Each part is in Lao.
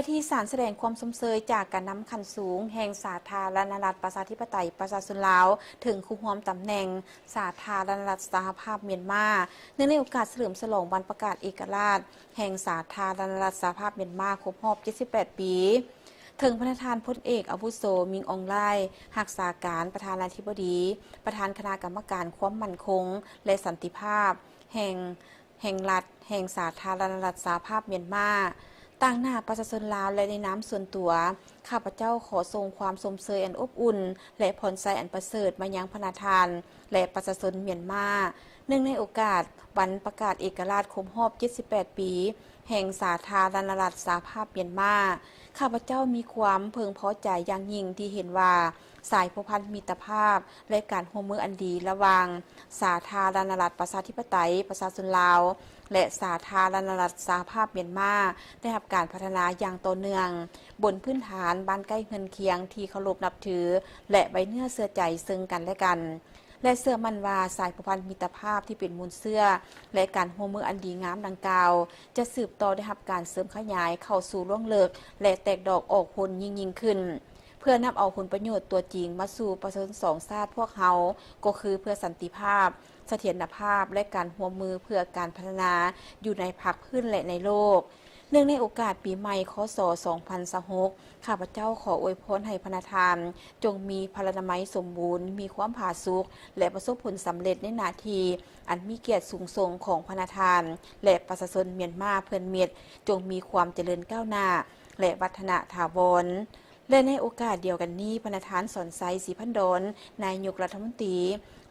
ທີ່ສານສະແດງຄວາມຊົມເຊີຍຈາກການນຳຂັ້ນສູງແຫ່ງສາທາລະນະລັດປະຊາທິປະໄຕປະຊາຊົນລາວ ເຖິງຄູ່ຮ່ວມຕຳແໜ່ງສາທາລະນະລັດສະຫະພາບມຽນມາ ເນື່ອງໃນໂອກາດສະເຫຼີມສະຫຼອງວັນປະກາດເອກະລາດແຫ່ງສາທາລະນະລັດສະຫະພາບມຽນມາຄົບຮອບເຈັດສິບແປດປີ. ເຖິງພະນະທ່ານພົນເອກອາວຸໂສ ມິງ ອອງລາຍ ຮັກສາການປະທານາທິບໍດີ ປະທານຄະນະກຳມະການຄວາມໝັ້ນຄົງ ແລະ ສັນຕິພາບແຫ່ງ ແຫ່ງລັດ ແຫ່ງສາທາລະນະລັດສະຫະພາບມຽນມາ ຕາງໜ້າປະຊາຊົນລາວ ແລະ ໃນນາມສ່ວນຕົວ, ຂ້າພະເຈົ້າຂໍສົ່ງຄວາມຊົມເຊີຍອັນອົບອຸ່ນ ແລະ ພອນໄຊອັນປະເສີດມາຍັງພະນະທ່ານ ແລະ ປະຊາຊົນມຽນມາ ເນື່ອງໃນໂອກາດວັນປະກາດເອກະລາດຄົບຮອບເຈັດສິບແປດປີ ແຫ່ງສາທາລະນະລັດສະຫະພາບມຽນມາ. ຂ້າພະເຈົ້າມີຄວາມເພິ່ງພໍໃຈຢ່າງຍິ່ງທີ່ເຫັນວ່າ ສາຍພົວພັນມິດຕະພາບ ແລະ ການຮ່ວມມືອັນດີລະຫວ່າງສາທາລະນະລັດປະຊາທິປະໄຕປະຊາຊົນລາວ ແລະ ສາທາລະນະລັດສະຫະພາບມຽນມາ ໄດ້ຮັບການພັດທະນາຢ່າງຕໍ່ເນື່ອງ ບົນພື້ນຖານບ້ານໃກ້ເຮືອນຄຽງທີ່ເຄົາລົບນັບຖື ແລະ ໄວ້ເນື້ອເຊື່ອໃຈເຊິ່ງກັນແລະກັນ ແລະ ເຊື່ອໝັ້ນວ່າສາຍພົວພັນມິດຕະພາບທີ່ເປັນມູນເຊື້ອ ແລະ ການຮ່ວມມືອັນດີງາມດັ່ງກ່າວ ຈະສືບຕໍ່ໄດ້ຮັບການເສີມຂະຫຍາຍເຂົ້າສູ່ລວງເລິກ ແລະ ແຕກດອກອອກຜົນຍິ່ງໆຂຶ້ນ ເພື່ອນຳເອົາຜົນປະໂຫຍດຕົວຈິງມາສູ່ປະຊາຊົນສອງຊາດພວກເຮົາ ກໍຄືເພື່ອສັນຕິພາບ, ສະຖຽນນະພາບ ແລະ ການຮ່ວມມືເພື່ອການພັດທະນາຢູ່ໃນພາກພື້ນ ແລະ ໃນໂລກ. ເນື່ອງໃນໂອກາດປີໃໝ່ ຄ.ສ. ສອງພັນຊາວຫົກ ຂ້າພະເຈົ້າຂໍອວຍພອນໃຫ້ພະນະທ່ານ ຈົ່ງມີພະລານາໄມສົມບູນ, ມີຄວາມຜາສຸກ ແລະ ປະສົບຜົນສຳເລັດໃນໜ້າທີ່ອັນມີກຽດສູງສົ່ງຂອງພະນະທ່ານ ແລະ ປະຊາຊົນມຽນມາເພື່ອນມິດ ຈົ່ງມີຄວາມຈະເລີນກ້າວໜ້າ ແລະ ວັດທະນະຖາວອນ. ແລະ ໃນໂອກາດດຽວກັນນີ້, ພະນະທ່ານ ສອນໄຊ ສີພັນດອນ ນາຍົກລັດຖະມົນຕີ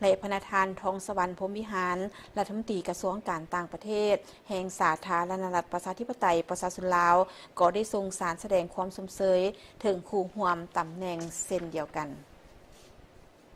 ແລະ ພະນະທ່ານ ທອງສະຫວັນ ພົມວິຫານ ລັດຖະມົນຕີກະຊວງການຕ່າງປະເທດ ແຫ່ງສາທາລະນະລັດປະຊາທິປະໄຕປະຊາຊົນລາວ ກໍໄດ້ສົ່ງສານສະແດງຄວາມຊົມເຊີຍເຖິງຄູ່ຮ່ວມຕຳແໜ່ງເຊັ່ນດຽວກັນ.